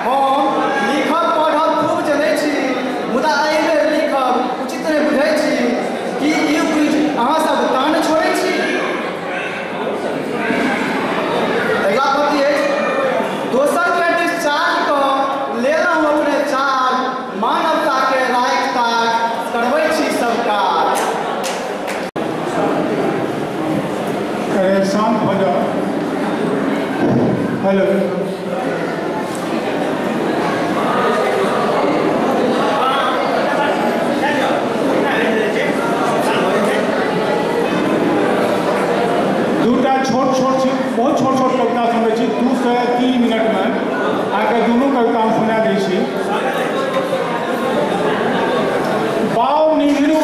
हम लिखब पढ़ब खूब जनै छी, मुदा एहि बेर लिखब उचित नहि बुझै छी। की ई बुझि अहाँ सब तान छोड़ै छी? अगिला पंक्ति अछि, दोसरके डिस्चार्ज कऽ लेलहुँ अपने चार्ज, मानवताके राखि ताक करबै छी सब काज। अरे शांत हो जाओ। हेलो, दूटा छोट छोट छी, बहुत छोट छोट कविता सुनबै छी। 2 से 3 मिनटमे अहाँके दुनू कविता हम सुना दै छी। बाउ नेहरू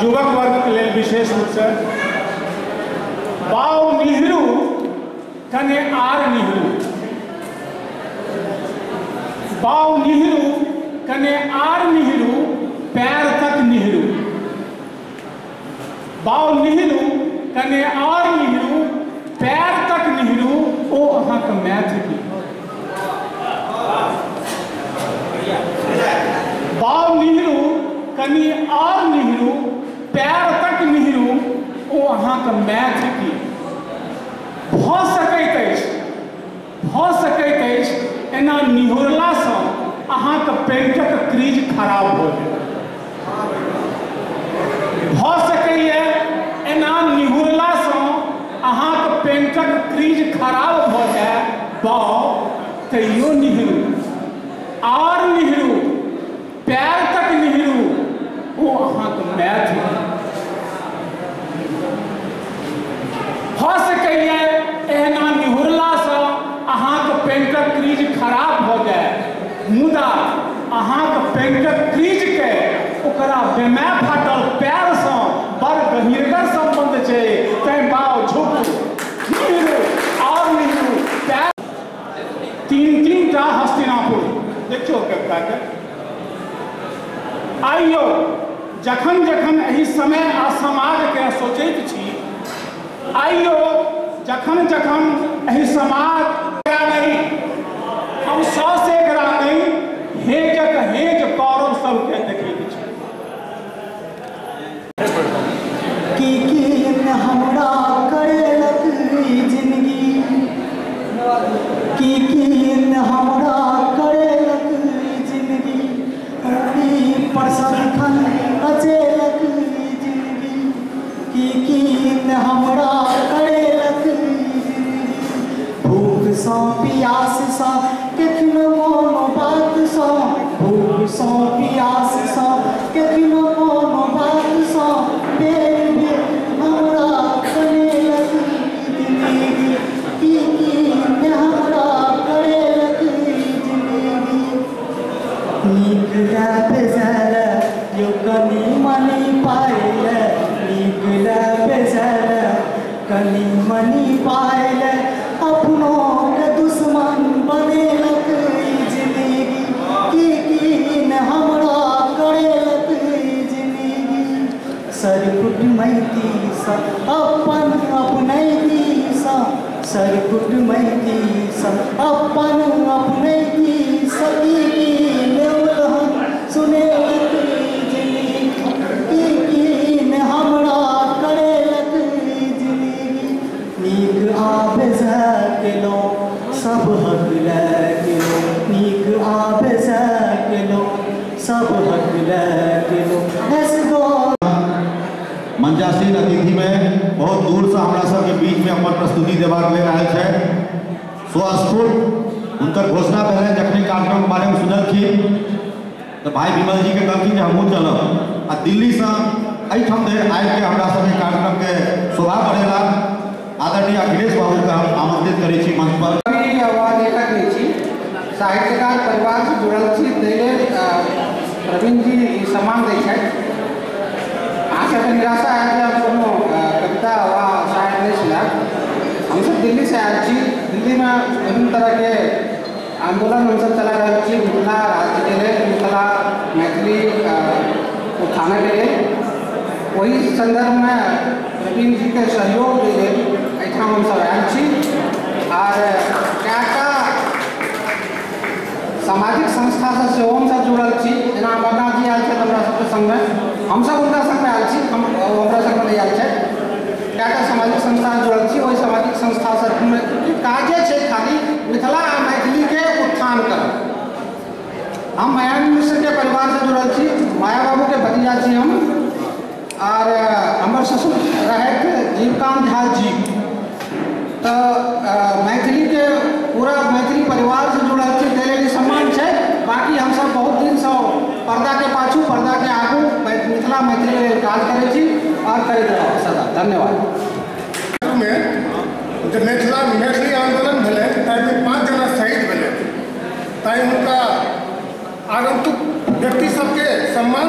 युवक वर्गके लेल विशेष रूपसँ। बाउ नेहरू कने आर नेहरू, बाउ नेहरू कने आर नेहरू, पैर तक नेहरू। बाउ नेहरू कने आर नेहरू, पैर तक नेहरू, ओ अहाँके मैथ की। बाउ नेहरू कनि आर नेहरू, पैर तक नेहरू, ओ अहाँके मैथ की। भऽ सकैत अछि, भऽ सकैत अछि एना निहुरलासँ अहाँके पेंटक क्रीज खराब भऽ जायत। भऽ सकैए एना निहुरलासँ अहाँके पेंटक क्रीज खराब भऽ जाय। बाउ तैयो नेहरू, आर नेहरू, पैर तक नेहरू, ओ अहाँके मैथ। भऽ सकैए एहना निहुरलासँ अहाँके पेंटक क्रीज खराब भऽ जाय, मुदा अहाँके पेंटक क्रीजके ओकरा बेमाय फाटल पैरसँ बड़ गहींरगर सम्बन्ध छै। तैं बाउ झुकू, नेहरू और नेहरू, पैर। 3-3 टा हस्तिनापुर। देखियौ कविताके। आइयो जखन जखन एहि समय आ समाजके सोचैत छी, आइयो जखन जखन एहि समाज नहीं, हम 100 सैकड़ा नहीं, हेजक हेज कौरव सबके देखैत छी। की की हमरा करेलक जिंदगी, की की हमरा करेलक जिंदगी, पर सदिखन नचेलक जिंदगी। की की हमरा करेलक जिंदगी, भूखसँ पियाससँ कखनो कोनो बातसँ, भूखसँ पियाससँ कखनो कोनो बातसँ, बेर बेर हमरा करेलक जिंदगी। की की हमरा करेलक जिंदगी। नीक बेजल यो कनी मनी पायल, नीक बेजल कनी मनी पायल, अपनो के दुश्मन बनेलक जिंदगी। की की हमरा करेलक जिंदगी। सर कुटमैतीसँ अपन अपनैतीसँ, सर कुटमैतीसँ अपन अपनैतीसँ, की की सुनेलक जिंदगी। की की हमरा करेलक जिंदगी। नीक आबे केलहुँ सब हक लए गेलहुँ, नीक आबे केलहुँ सब हक लए गेलहुँ। मंचासीन अतिथि में बहुत दूर से हमरा सबके बीच में अपन प्रस्तुति देबाक लेल आयल छथि। स्वस्फूर्त हुनकर घोषणा भेलनि जखने कार्यक्रम के बारे में सुनलखिन तो भाई विमल जी के कहलखिन जे हमहूँ चलब, आ दिल्लीसँ एहिठाम धरि आबिके हमरा सबके कार्यक्रम के शोभा बढ़ेला। आदरणीय अखिलेश बाबूके हम आमंत्रित करै छी मंच पर। लेखक नहि छी, साहित्यकार परिवारसँ जुड़ल छी, ताहि लेल प्रवीण जी ई सम्मान दै छथि। अहाँ सबके निराशा आयल जे हम कोनो कविता वा शायर नहि सुनायब। हमसब दिल्लीसँ आयल छी। दिल्लीमे विभिन्न तरहके आंदोलन हमसब चला रहल छी मिथिला राज्यके लेल, मिथिला मैथिली उत्थानके लेल। ओहि सन्दर्भमे प्रवीण जीके सहयोगके लेल एहिठाम हमसब आयल छी। सामाजिक संस्थासँ सेहो हमसब जुड़ल छी। जेना अमरनाथ जी आयल छथि हमरा सबके संगमे, हमसब हुनका संगमे आयल छी, हम हमरा संगमे नहि आयल छथि। कएटा सामाजिक संस्थासँ जुड़ल छी, ओहि सामाजिक संस्थासँ काजे छै खाली मिथिला आ मैथिलीके उत्थान करब। हम मायानंद मिश्रके परिवारसँ जुड़ल छी, माया बाबूके भतीजा छी हम, आर हमर ससुर रहथि जीवकांत झा जी। तऽ मैथिलीके पूरा मैथिली परिवारसँ जुड़ल छी, ताहि लेल ई सम्मान छै। बाँकी हमसब बहुत दिनसँ पर्दाके पाछू पर्दाके आगू मिथिला मैथिली लेल काज करै छी आओर करैत रहब सदा। धन्यवाद। मे जे मिथिला मैथिली आन्दोलन भेलै ताहिमे 5 जना शहीद भेलै, ताहि हुनका आगंतुक व्यक्ति सबके सम्मान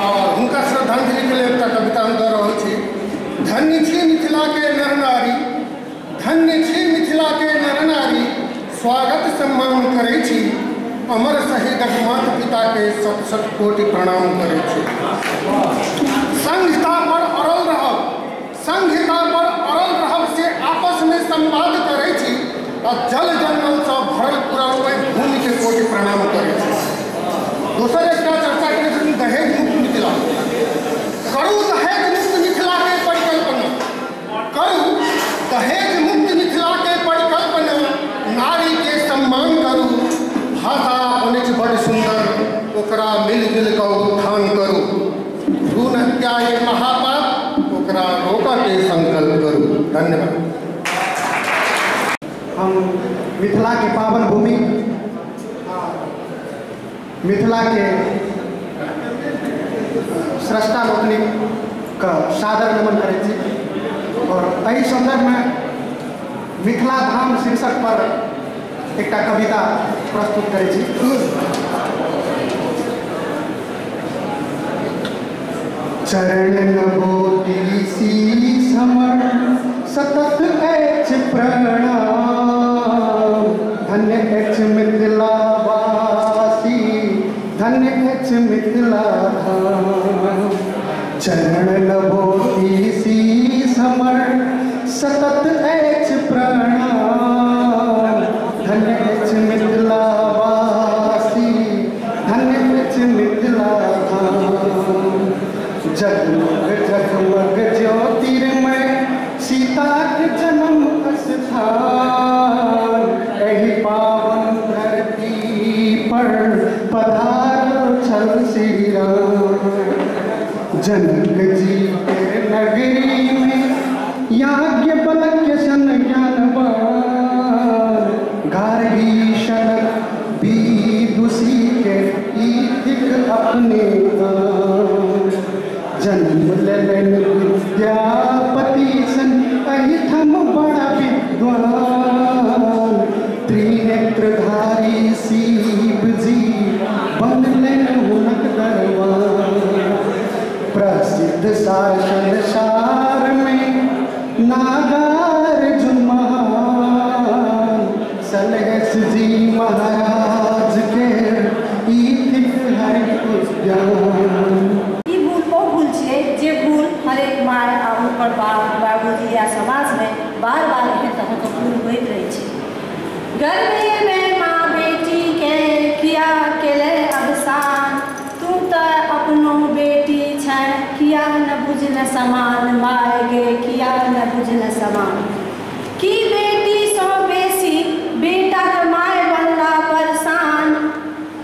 और हुनका श्रद्धांजलिके लेल एकटा कविता हम दऽ रहल छी। धन्य छी मिथिलाके नर नारी, धन्य छी मिथिलाके नर नारी, स्वागत सम्मान करै छी, अमर शहीदक माता पिताके शत शत कोटि प्रणाम करै छी। संहिता पर अड़ल रहब, संहिता पर अड़ल रहब से आपसमे संवाद करै छी, आ जल जंगलसँ भरल पुरल ओहि भूमिके कोटि प्रणाम करै छी। दोसर एकटा चर्चा करै छथिन दहेज मुक्त मिथिला। करू दहेज मुक्त मिथिलाके परिकल्पना, करू दहेज मुक्त मिथिलाके परिकल्पना, नारीके सम्मान करू, भाषा अपन अछि बड़ सुन्दर, ओकरा मिलजुल कऽ उत्थान करू, भ्रूण हत्या एक महापाप, ओकरा रोकऽके संकल्प करू। धन्यवाद। हम मिथिला के पावन भूमि, मिथिला के स्रष्टा लोकनिक के सादर नमन करै छी और एहि संदर्भ में मिथिला धाम शीर्षक पर एकटा कविता प्रस्तुत करै छी। चरण नभोति शीश हमर सतत अछि प्रणाम, धन्य अछि मिथिलावासी, धन्य अछि मिथिला धाम। चरण नभोति शीश हमर सतत अछि प्रणाम, धन्य अछि मिथिलावासी, धन्य अछि मिथिला धाम। जगमग जगमग ज्योतिर्मय सीताक जन्म स्थान, एहि पावन धरती पर पधारल छल श्री राम। जनक जी के नगरी में याज्ञवल्क्य सन ज्ञानवान, गार्गी शनक विदुषी के ई थिक अपने आन। जन्म लेलनि विद्यापति सन एहिठाम बड़ा विद्वान, त्रिनेत्रधारी शिव जी बनलनि हुनक दरबार। प्रसिद्ध शासन सार में नागार्जुन महान, सलहेश जी महाराज के ई थिक हरि उद्यान। ई भूल ओ भूल छियै जे भूल हरेक माय आ हुनकर बाप बाबूजी या समाजमे बार बार एहन तरहके भूल होइत रहै छै। गर्भेमे माँ बेटीके किया केलै अवसान, तू तऽ अपनो बेटी छै किया न बुझल समान, माय गे किया न बुझल समान। की बेटीसँ बेसी बेटाके माय बनला परेशान,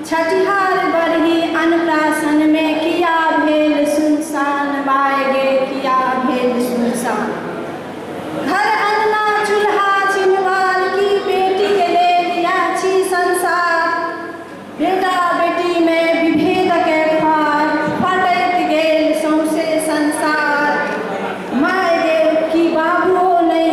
छठिहार बरही अन्नप्राशनमे किया भेल सुनसान, माय गे किया भेल सुनसान। घर अंगना चूल्हा चिनवार की बेटीके लेल इएह छी संसार, बेटा बेटीमे विभेदके फार फटैत गेल सौंसे संसार। माय गे की बाबुओ नहि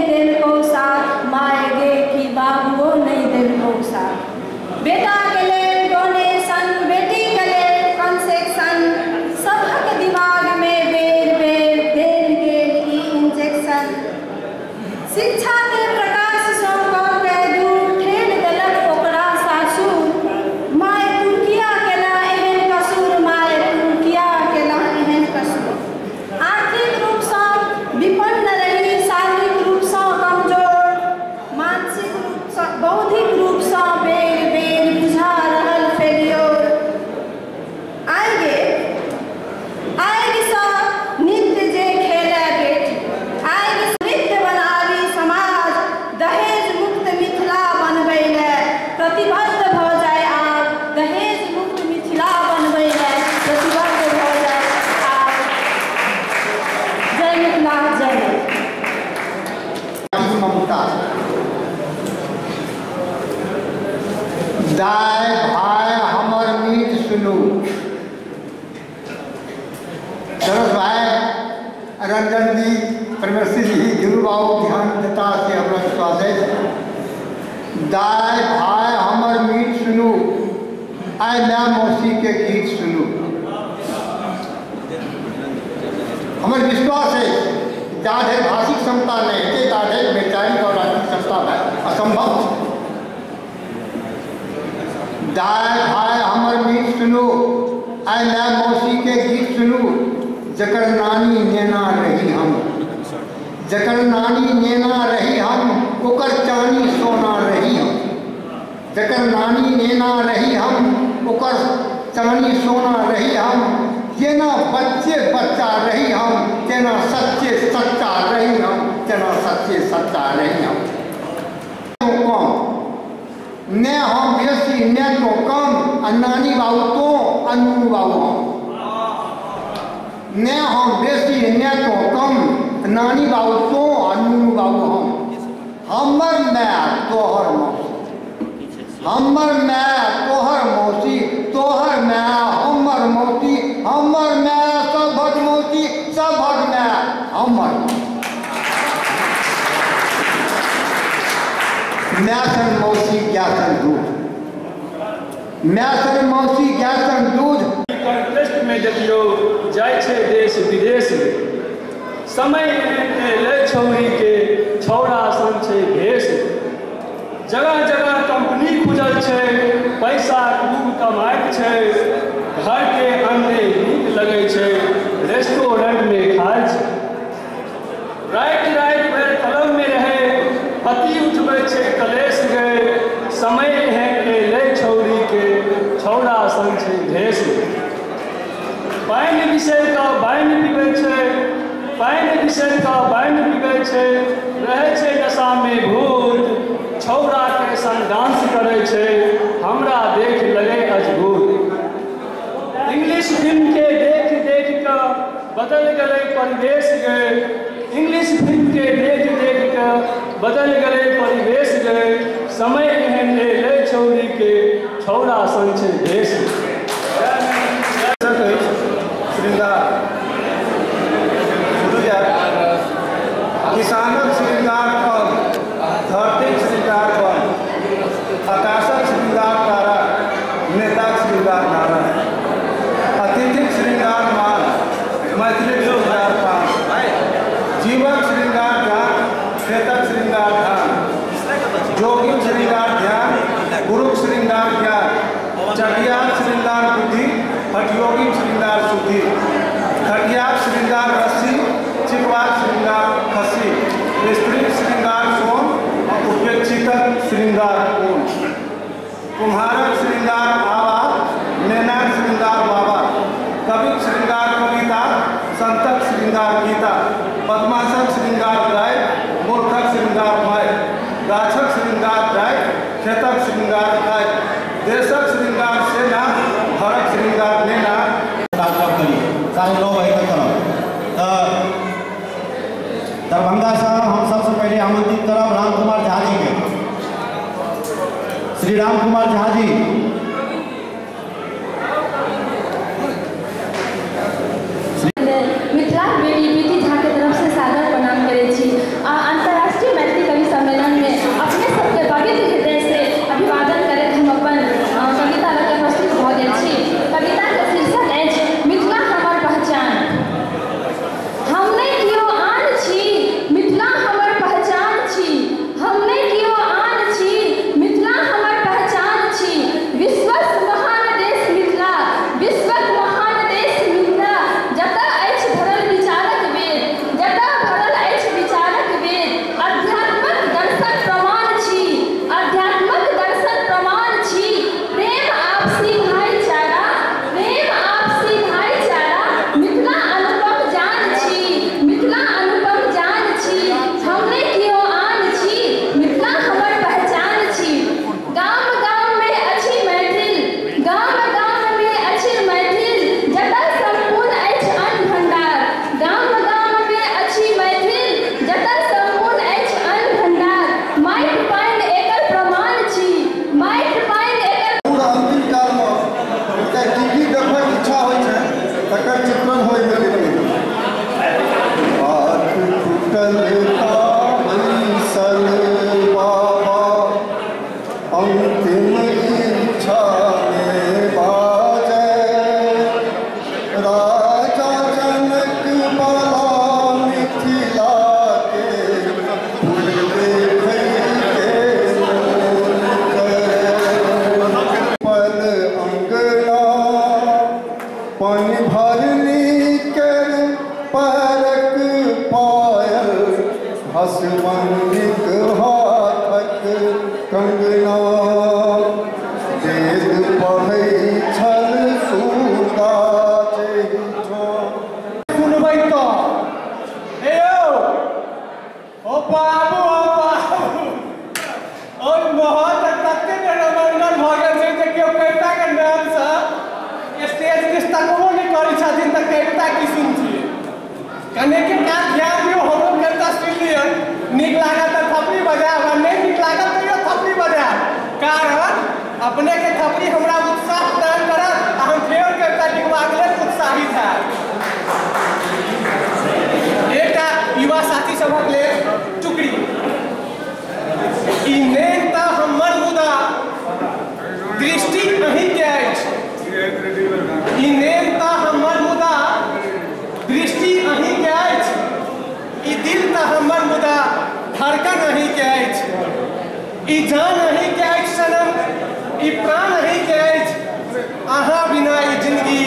ममता। दाय भाय हमर मीत सुनू। सरोज भाई, रंजन जी, परमेश्वर जी, गुरु बाबू ध्यान देता से हमरा विश्वास है। दाय भाय हमर मीत सुनू, आइ my मौसी के गीत सुनू। हमर विश्वास है जा धरि भाषिक क्षमता नहीं हेतै ता धरि वैचारिक और राजनीतिक क्षमता असंभव। दाय भाय हमर मीत सुनू, आइ my मौसी के गीत सुनू। जकर नानी नेना रही हम, जकर नानी नेना रही हम, ओकर चानी सोना रही हम। जकर नानी नेना रही हम, ओकर चानी सोना रही हम। जेना बच्चे बच्चा रही हम, तेना सच्चे सच्चा रही हम, तेना सच्चे सच्चा रही हम। तो कम ने हम बेसी ने तो कम, आ नानी बाबू तो आ नूनू बाबू हम। ने हम बेसी ने तो कम, नानी बाबू तो आ नूनू बाबू हम। हमर my तोहर मौसी, हमर my तोहर मौसी, तोहर my हमर मौसी, हमर my सभक मौसी, सभक my हमर। My सन मौसी गाय सन दूध, my सन मौसी गाय सन दूध। कॉन्टेस्ट में देखियो जाइ छै देश विदेश में, समय एलै छौरी के छौड़ा सन छै भेष। जगह जगह कंपनी खुजल छै, पैसा खूब कमाइत छै, घर के अन्ने नीक लगै छै, रेस्टोरेंट में खाइ छै। राति राति भरि कलम में रहै, पति उठबै छै कलेश गए। समय एहन एलै छौरी के छौड़ा सन छै भेष। पानि बिसरि कऽ बानि पीबै छै, पानि बिसरि कऽ बानि पीबै छै, रहै छै नशामे भूत, छौड़ा के संग डांस करै छै, हमरा देख लगै अजगुत। इंग्लिश फिल्म के देख देख कऽ बदल गेलै परिवेश गए, इंग्लिश फिल्म के देख देख कऽ बदल गेलै परिवेश गए। समय एहन एलै छौरी के छौड़ा सन छै भेष। श्रृंगार शुरू जायत। किसानक श्रृंगार कम, धरतीक श्रृंगार कम, आकाशक श्रृंगार तारा, नेताक श्रृंगार नारा, अतिथिक श्रृंगार मान, मैथिलीक श्रृंगार पान, जीवक श्रृंगार ध्यान, खेतक श्रृंगार धान, जोगिक श्रृंगार ध्यान, गुरुक श्रृंगार ज्ञान, चटियाक श्रृंगार बुद्धि, हठयोगिक श्रृंगार शुद्धि, खटियाक श्रृंगार रस्सी, चिकवाक श्रृंगार खस्सी, स्त्रीक श्रृंगार सोन, उपेक्षितक श्रृंगार कोन, कुम्हारक श्रृंगार आवा, नेनाक श्रृंगार बाबा, कविक श्रृंगार कविता, संतक श्रृंगार गीता, बदमाशक श्रृंगार गाय, मूर्खक श्रृंगार my, गाछक श्रृंगार गाय, खेतक श्रृंगार गाय, देशक श्रृंगार सेना, घरक श्रृंगार नेना। कार्यक्रम करी 9:30 बजे तक करब। तऽ दरभंगासँ हम सबसँ पहिले आमंत्रित करब राम कुमार झा जी के। श्री राम कुमार झा जी। मिथिला बेटी प्रीति झा के तरफ से सादर प्रणाम करै छी। आ अंतर्राष्ट्रीय मैथिली कवि सम्मेलन में अपने सबके पवित्र हृदय से अभिवादन करैत हम अपन कविता लऽ कऽ प्रस्तुत भऽ गेल छी। कविता के शीर्षक अछि मिथिला हमर पहचान। हम नहि केओ आन छी, मिथिला हमर पहचान छी। हम नहि केओ आन छी, मिथिला हमर पहचान छी। अपने के थपड़ी हमरा उत्साह प्रदान करत आ हम फेर कविता लिखबाक लेल उत्साहित हैब। एकटा युवा साथी सभक लेल टुकड़ी। ई नेन तऽ हमर मुदा दृष्टि अहीँके अछि। ई नेन तऽ हमर मुदा दृष्टि अहीँके अछि। ई दिल तऽ हमर मुदा धड़कन अहीँके अछि। ई जान अहीँके अछि सनम, ई प्राण अहीँके अछि। अहाँ बिना ई जिंदगी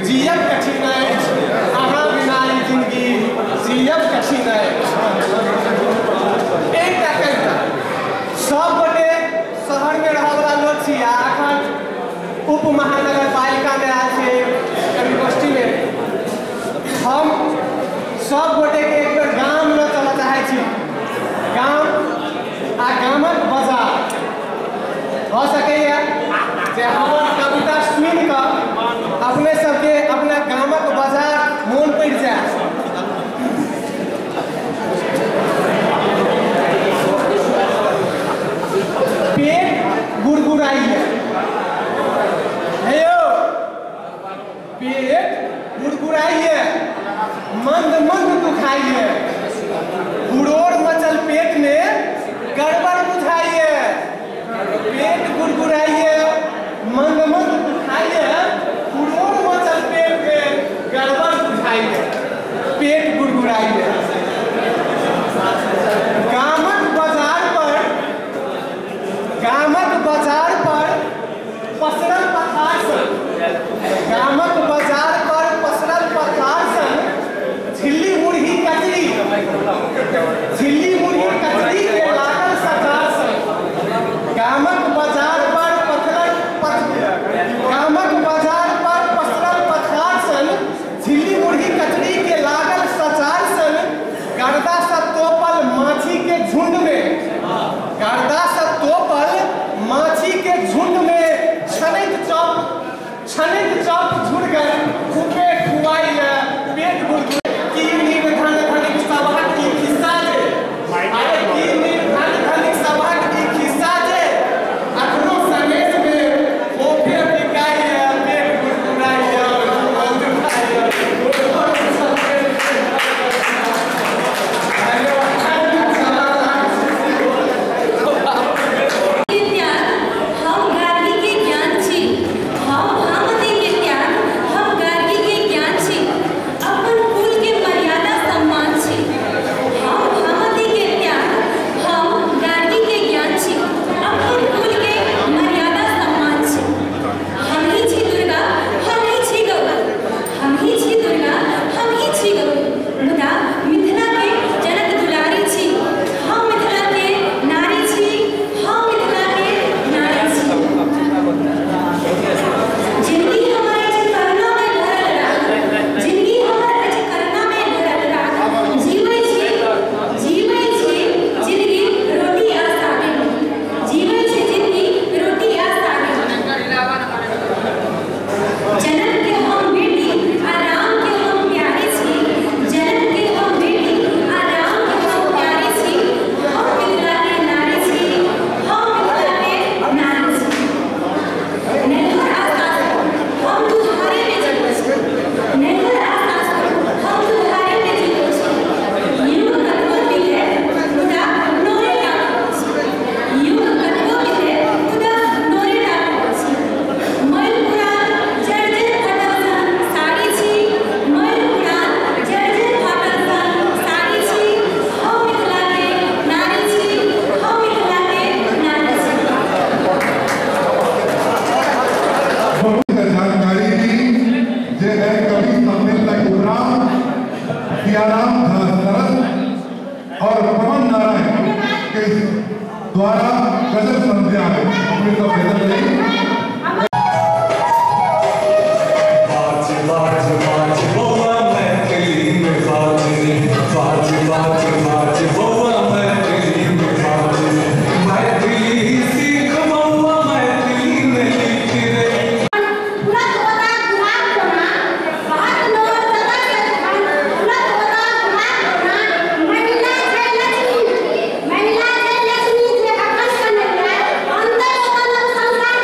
जियब कठिन अछि। अहाँ बिना ई जिंदगी जियब कठिन अछि। एकटा कविता। सब गोटे शहरमे रहऽवला लोक छी आ अखन उप महानगरपालिकामे आयल छै कवि गोष्ठीमे। हम सब गोटेके एक बेर गाम लऽ चलऽ चाहै छी। गाम आ गामक बाजार। भऽ सकैए जे हमर कविता सुनि कऽ अपने सबके अपना गामक बाजार मोन पड़ि जाय। पेट गुड़गुड़ाइए, हे यौ, पेट गुड़गुड़ाइए, मंद मंद दुखाइए, हुड़ोड़ मचल पेट में गड़बड़ बुझाइए। पेट गुड़गुड़ाइए, मंद मंद दुखाइए, हुड़ोड़ मचल पेट में गड़बड़ बुझाइए। पेट गुड़गुड़ाइए। गामक बाजार पर, गामक बाजार पर पसरल पथार सन, गामक बाजार पर पसरल पथार सन, झिल्ली मुरही कचरी, झिल्ली मुरही कचरी के लागल सजार सन। गामक बाजार पर पथरल गामक बाजार पर पसरल पथार सन, झिल्ली मुरही कचरी के लागल सजार सन, गर्दा सा तोपल माछी के झुंड में, गर्दा सा तोपल माछी के झुंड में, छनैत चौप, छनैत चौप झुरगर खूबे खुआइए। पेट गुड़गुड़। की निर्धन धनिक सभक ई खिस्सा जे, अरे की निर्धन धनिक सभक ई खिस्सा जे, अखनो सनेश में खोफे बिकाइए। पेट गुड़गुड़ाइए, दुखाइए। हम गार्गी के ज्ञान छी, हम भामती के त्याग, हम गार्गी के ज्ञान छी, अपन कुल के मर्यादा सम्मान छी। हम भामती के त्याग, हम गार्गी के ज्ञान छी, अपन कुल के मर्यादा सम्मान छी। हम ही छी दुर्गा, हम ही छी गौरी, हम ही छी दुर्गा, हम ही छी गौरी, मुदा मिथिला के जनक दुलारी छी। हम मिथिला के नारी छी, हम मिथिला के नारी छी। जिंदगी हमर अछि करुणा में भरल राग, जिंदगी हमर अछि करुणा में भरल राग, जीवै छी, जीवै छी जिंदगी रोटी आ सागे, जीवै छी जिंदगी रोटी आ सागे। जनक के हम बेटी आ राम के हम प्यारे छी, जनक के हम बेटी आ राम के हम प्यारे छी, हम मिथिला के नारी छी, हम मिथिला के नारी छी। नैहर आ सासुर हम दुधारे में जीवै छी, नैहर आ सासुर हम दुधारे में जीवै छी। युग कतबो मिले मुदा नोरे लागल छी, युग कतबो मिले मुदा नोरे लागल छी। मैल पुरान जर्जर फाटल सन साड़ी छी, मैल पुरान जर्जर फाटल सन साड़ी छी, हम मिथिला के नारी छी, हम मिथिला के नारी छी। बहुत जानकारी दी जे एहि कवि सम्मेलनक उपरांत सियाराम झा सरस और पवन नारायण के द्वारा गजल संध्या है। अपने सब गजल रही। बाज बाज बाज बौआ मैथिली में बाज रे, बाज बाज बाज बौआ मैथिली में बाज रे, मैथिली सीख बौआ मैथिली में लिख रे। तुरंत होता गुलाब कोना, भात नोर सदा सदखन, तुरंत होता गुलाब कोना, महिला छै लक्ष्मी, महिला छै लक्ष्मी जे अखन कन्हैया, अंतर होता लोक संसार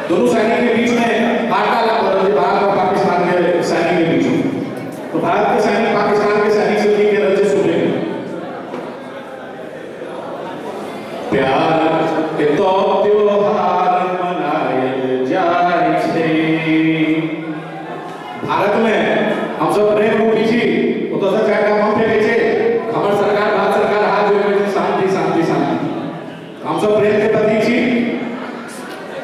दोनों सैनिक के बीच में वार्तालाप हो रही है, भारत और पाकिस्तान के सैनिक के बीच में। तो भारत के सैनिक पाकिस्तान के सैनिक से की रहे सुन रहे प्यार के तो त्योहार मनायल जाय छै। भारत में हम सब प्रेम रूपी छी, ओतऽ से चारिटा बम फेंकै छै, हमर सरकार भारत सरकार हाथ जोड़ि कहै छै शांति शांति शांति। हम सब प्रेम के प्रतीक छी।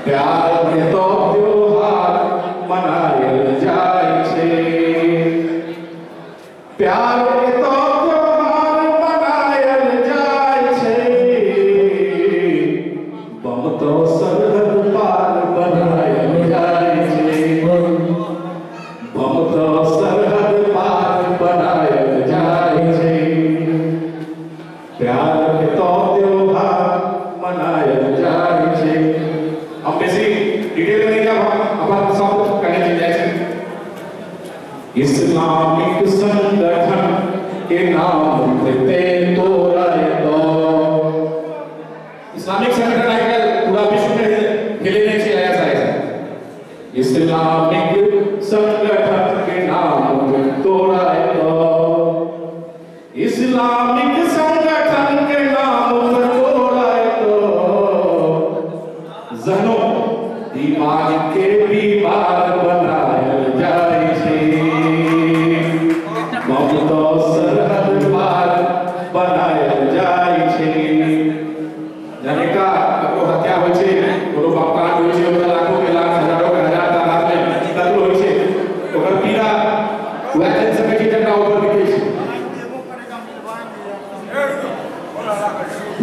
प्यार के तो त्योहार मनायल जाय छै, प्यार के तो त्योहार मनायल जाय छै, बम तो सरहद पार बनायल जाय छै, बम तो सरहद पार बनायल जाय छै, प्यार के तो त्योहार मनायल जाय छै। हम बेसी डिटेल में नहीं जाब, अपन सब कहने चलि जाइ छै। इस्लामिक संगठन के नाम पे तोरा दो, इस्लामिक संगठन आजकल पूरा विश्व में हिले नहीं छै ISIS। Islamic संगठन के नाम पे तोरा दो, इस्लामिक संगठन के नाम पे तोरा दो, जहनो दिमाग के बीमार बनायल जाय छै, बम तो सरहद पार बनायल जाय छै। जनेका ककरो हत्या होइ छै, कोनो बमकांड होइ छै, ओकरा लाखों के लाख हजारों के हजार तादाद में कत्ल होइ छै, ओकर पीड़ा वएह जानि सकै छै जकरा ऊपर बीतै छै।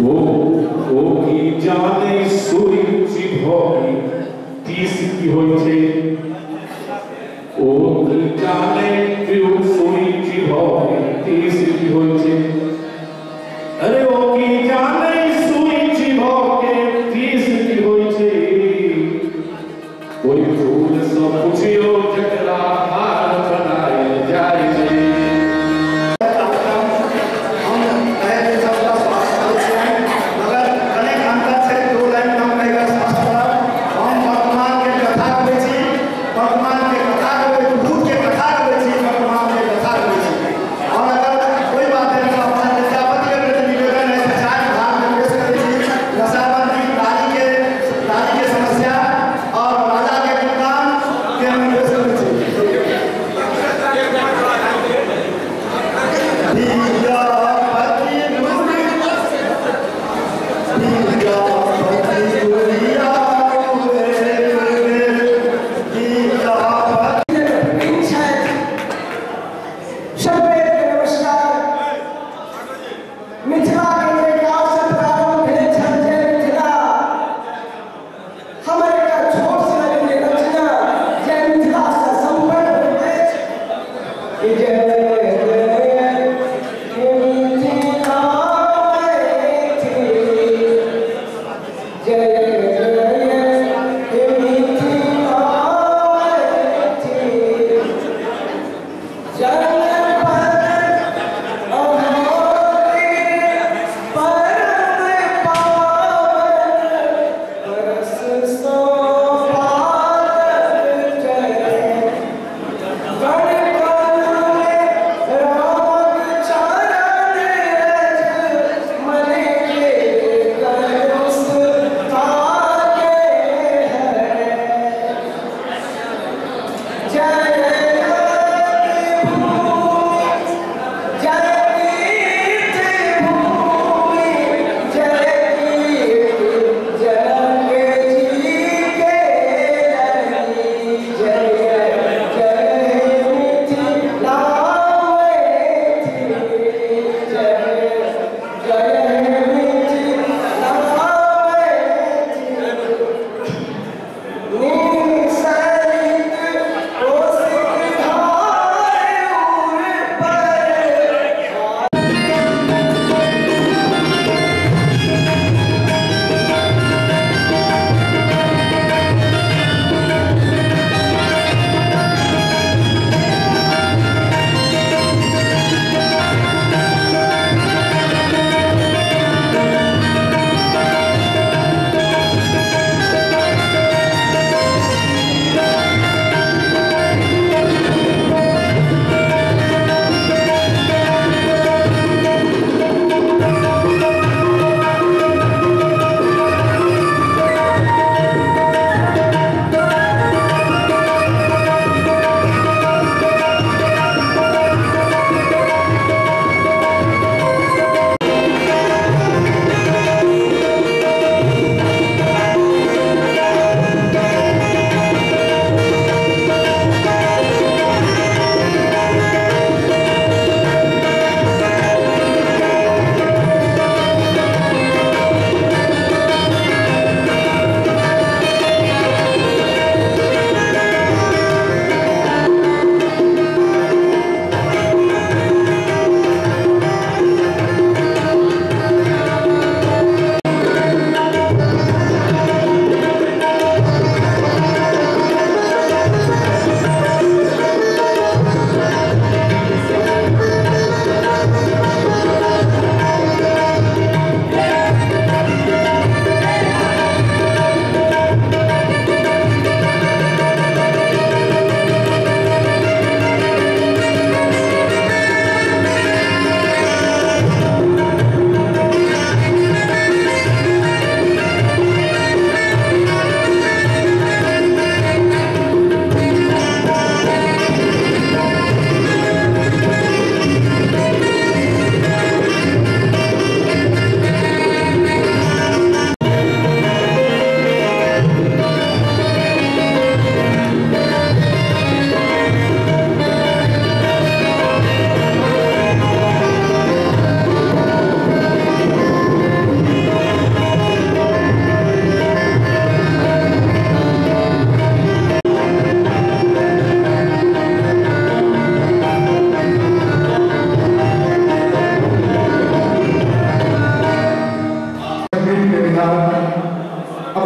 ओ की जाने सुई चिभोगी 30 की होइ छै, ओ की जाने सुई चिभोगी 30 की होइ छै, अरे ओ की जाने सुई चिभोगे 30 की होइ छै, ओहि फूल सँ पुछियो जकरा हार बनायल जाइ छै। मगर कनेक अंतर छै, 2 लाइन हम कहिके स्पष्ट करब। हम वर्तमानके कथा कहै छी,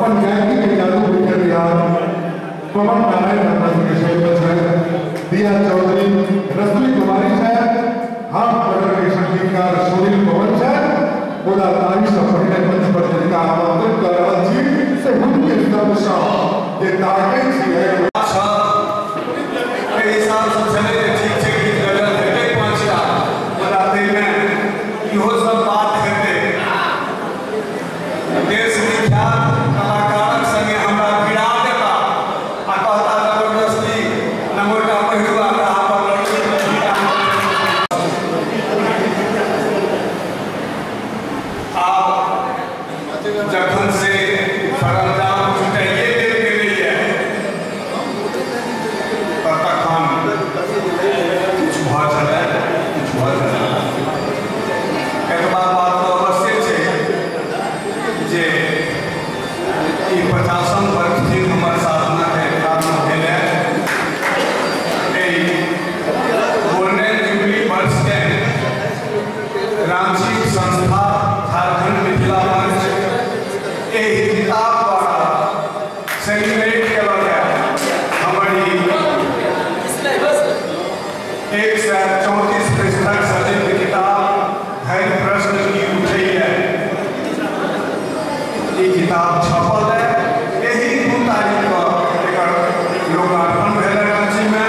अपन गायकी के जादू बिखेरनिहार पवन नारायण अपना सबके संग छथि, दिया चौधरी, रश्मि कुमारी छथि, हाफ बॉर्डर के संगीतकार सुनील पवन छथि। मुदा ताहिसँ पहिने मंच पर जिनका आमंत्रित कऽ रहल छी से हुनके शब्दसँ जे ताकै छियै एहि हिसाबसँ छलै जे ठीक छै गीत गजल हेतै 5टा, मुदा ताहिमे इहो सब बात हेतै। देश विख्यात कलाकारक संगे हमरा भिड़ा देता आ कहता जबरदस्ती नम्बरटा पहिरू आ पर लड़की। आब जखन से सरंजाम जुटाइए देल गेलैए तखन किछु भऽ छलै, किछु भऽ छलै। एतबा बात तऽ अवश्य छै जे ई 50म वर्ष थिक हमर साधनाके प्रारम्भ भेलै। एहि गोल्डन जुबली वर्षके राँची संस्था झारखंड मिथिला मंच एहि किताब द्वारा सेलिब्रेट केलक है। हमर ई 134 पृष्ठक सजीव किताब धरि प्रश्न की उठैए, ई किताब छपल है। एहि 2 तारीख के एकर लोकार्पण भेल राँचीमे।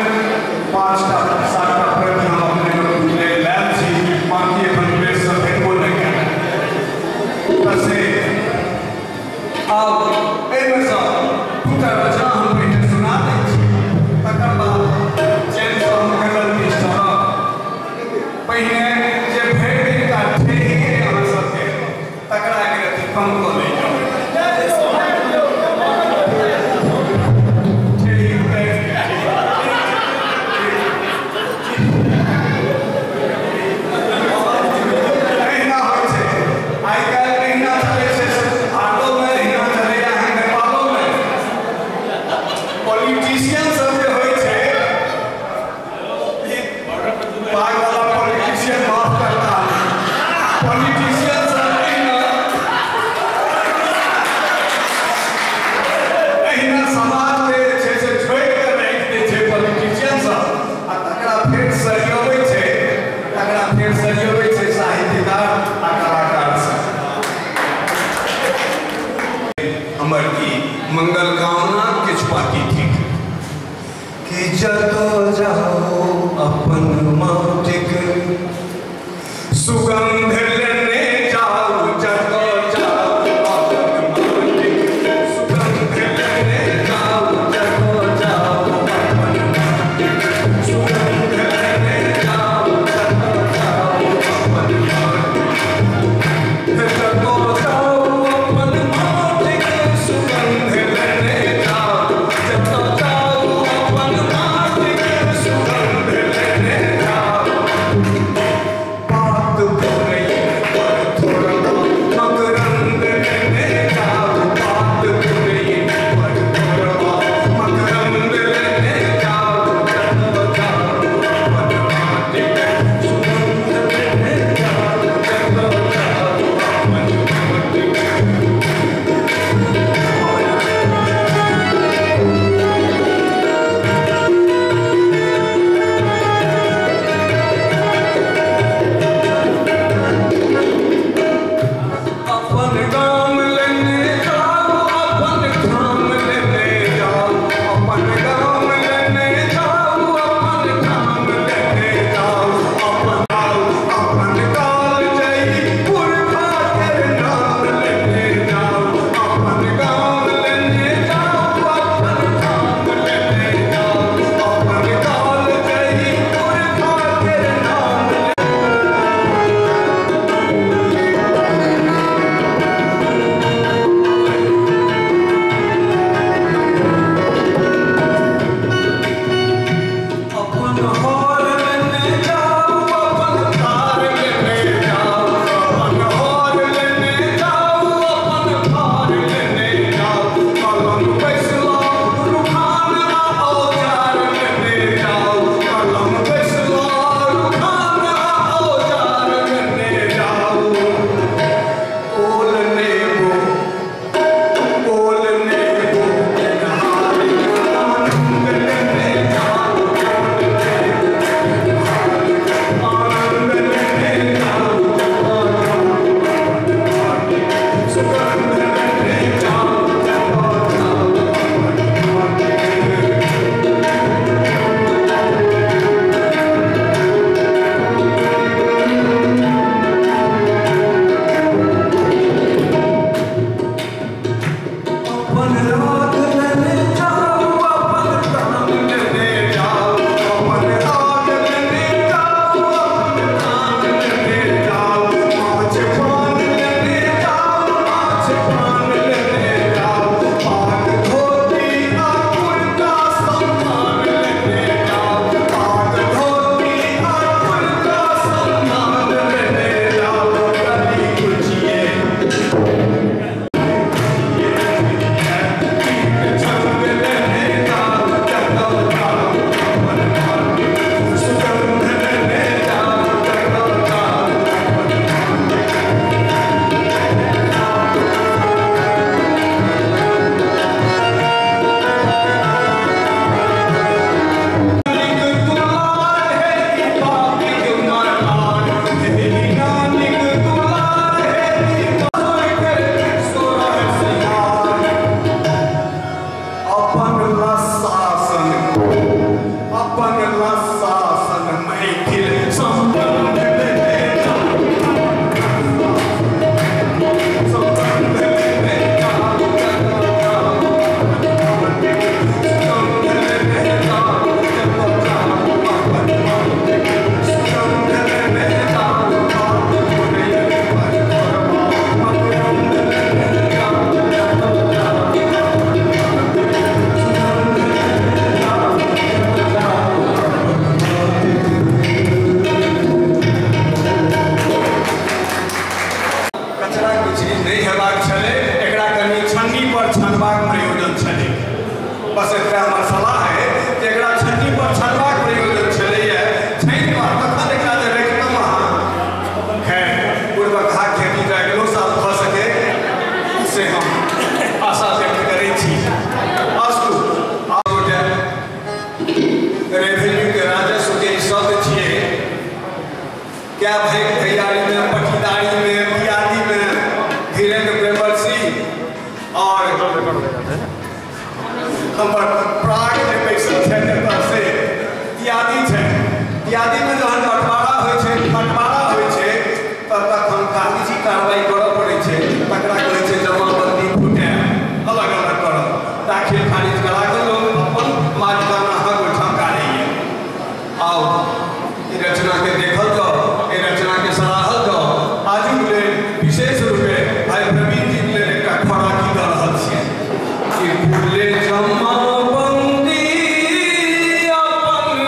5टा 7टा प्रति हम अपने लोग लायल छी, बाँकी एखन प्रेससँ भेटबो नहि कयल। तऽ से आब एहिमेसँ 2टा रचना हम पहिने सुना दै छी, तकर बाद चैनसँ हम गजल दिस चलब। पहिने जे भरि दिनका ठेही अइ अहाँ सबके तकरा एक रत्ती कम कऽ लै जाउ। ठेही उतारि एहिना होइ छै आइ काल्हि, एहिना चलै छै भारतोमे, एहिना चलैए नेपालोमे। पॉलिटिशियन सब जे होइ छै, पागवाला पॉलिटिशियन माफ करता, पॉलिटिशियन सब एहिना एहिना समाजके जे छै से छोड़ि कऽ राखि दै छै पॉलिटिशियन सब, आ तकरा फेर सरियबै छै, तकरा फेर सरियबै छै साहित्यकार आ कलाकार सब। हमर ई मंगल कामना किछु पाती ठीक कि जतऽ जाओ अपन माटिक सुगंध लेने जाओ, जतऽ जाओ अपन माटिक सुगंध लेने जाओ, जतऽ जाओ अपन माटिक सुगंध लेने जाओ, जतऽ जाओ अपन माटिक, जतऽ जाओ अपन माटिक सुगंध लेने जाओ, जतऽ जाओ अपन माटिक सुगंध लेने जाओ। बात पुरैया बस एकटा हमर सलाह है जे एकरा छन्नी पर छनबाक प्रयोजन छलैए, छानि कऽ तखन एकरा जे रखितहुँ अहाँ। खैर, पूर्वक घाक खेती तऽ अगिलो साल भऽ सके से हम आशा व्यक्त करै छी। अस्तु, आब गोटे रेवेन्यू के राजस्व के ई शब्द छियै। क्या भाई भैयारी में, पटीदारी में, बियादी में धीरेन्द्र प्रेमर्षि और हमर प्राग जे बैसल छथि एतऽ से इत्यादि छै। इत्यादि में जहन बँटवारा होइ छै, बँटवारा होइ छै तऽ तखन कागजी कार्रवाई करऽ पड़ै छै, तकरा कहै छै जमाबंदी फुटायब, अलग अलग करब, दाखिल खारिज करा कऽ लोक अपन मालिकाना हक ओहिठाम काढ़ैए। आउ ई रचनाके देखल जाउ, एहि रचनाके सराहल जाउ। आजुक लेल विशेष रूपे भाई प्रवीण जीके लेल एकटा खोराकी दऽ रहल छियै कि फूले जमाबंदी अपन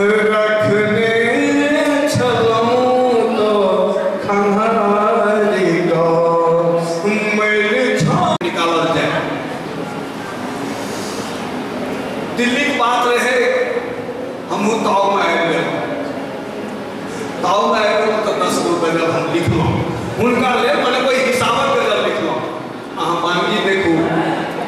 रखने छलहुँ तऽ खंघारि कऽ मैल निकालल जाय। दिल्लीक बात रहे, हमहूँ तावमे आबि गेलहुँ। तावमे आबि गेलहुँ तऽ 10 गो गजल हम लिखलहुँ हुनका लेल, मने कोइ हिसाबक गजल लिखलहुँ। अहाँ बानगी देखू,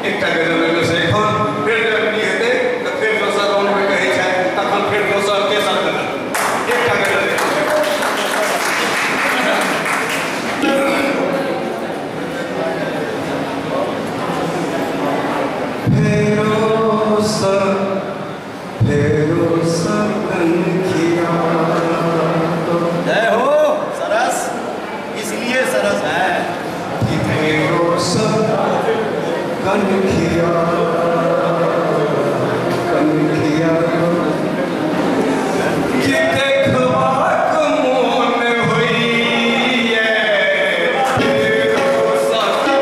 एकटा गजल ओहिमे से एखन फेर जखनी हेतै तऽ फेर दोसर राउंडमे कहै छथि, तखन फेर दोसर तेसर गजल, एकटा गजल। फेरो कनखिया। जय हो, सरस इसलिए सरस है कि फेरो कनखिया कनखिया कि देखबाक मोन होइए फेरो कनखिया।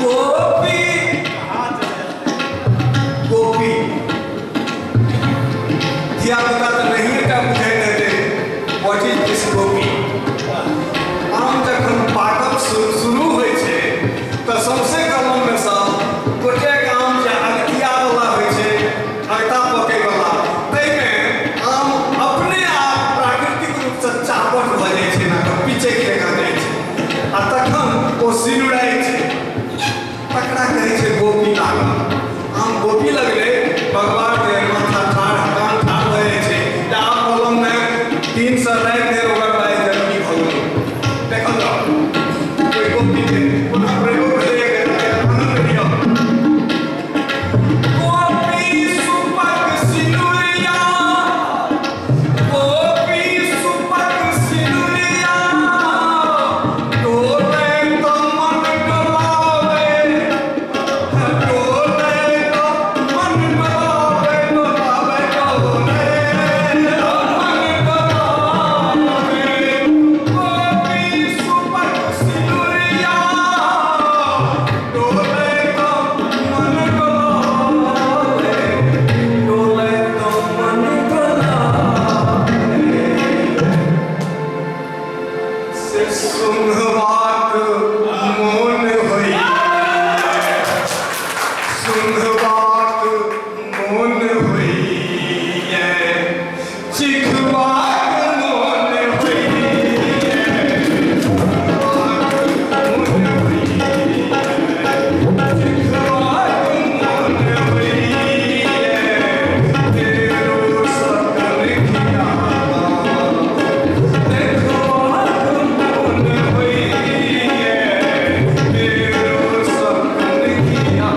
गोपी गोपी धिया पुता तऽ नहिए टा बुझैत हेतै what is दिस गोपी। आम जखन पाकब शुरू होइ छै तऽ सौंसे कलममे सँ गोटेक आम जे अगतियावला होइ छै, अगता पकैवला, ताहिमे आम अपने आप प्राकृतिक रूपसँ चापट भऽ जाइ छै, ना तऽ पिचैक जकाँ जाइ छै आ तखन ओ सिनुराइ छै, तकरा कहै छै गोपी लागल। आम गोपी लगलै, भगवानके माथा ठाढ़ कान ठाढ़ भऽ जाइ छै जे आब कलममे 3 सए राति धरि ओकर बाइस जरूरी भऽ गेलै। देखल जाउ ओहि गोपीके पुनः प्रयोग भेलैए, आनन्द लिअ। गोपी सुपक सिनुरिया, गोपी सुपक सिनुरिया, डोले तऽ मन डोलावे, डोले तऽ मन डोलावे, डोलावे डोले तऽ मन डोलावे। गोपी सुपक सिनुरिया, डोले तऽ मन डोलावे, डोले तऽ मन डोलावे। से सुनबाक मोन होइए, सुनबाक मोन होइए, चिखबाक मोन होइए, मोन होइए, चिखबाक मोन होइए। फेरो कनखिया देखबाक मोन होइए, फेरो कनखिया।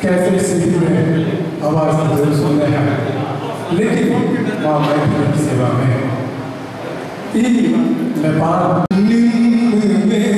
कैसे स्थिति में आवाज जरूर सुन रहे हैं, लेकिन माँ मैथिली की सेवा में ई नेपाल निम्न में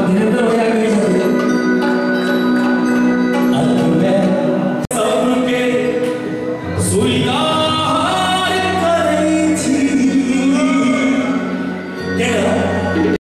धीरेन्द्र भैया कहै छथिन सबके स्वीकार।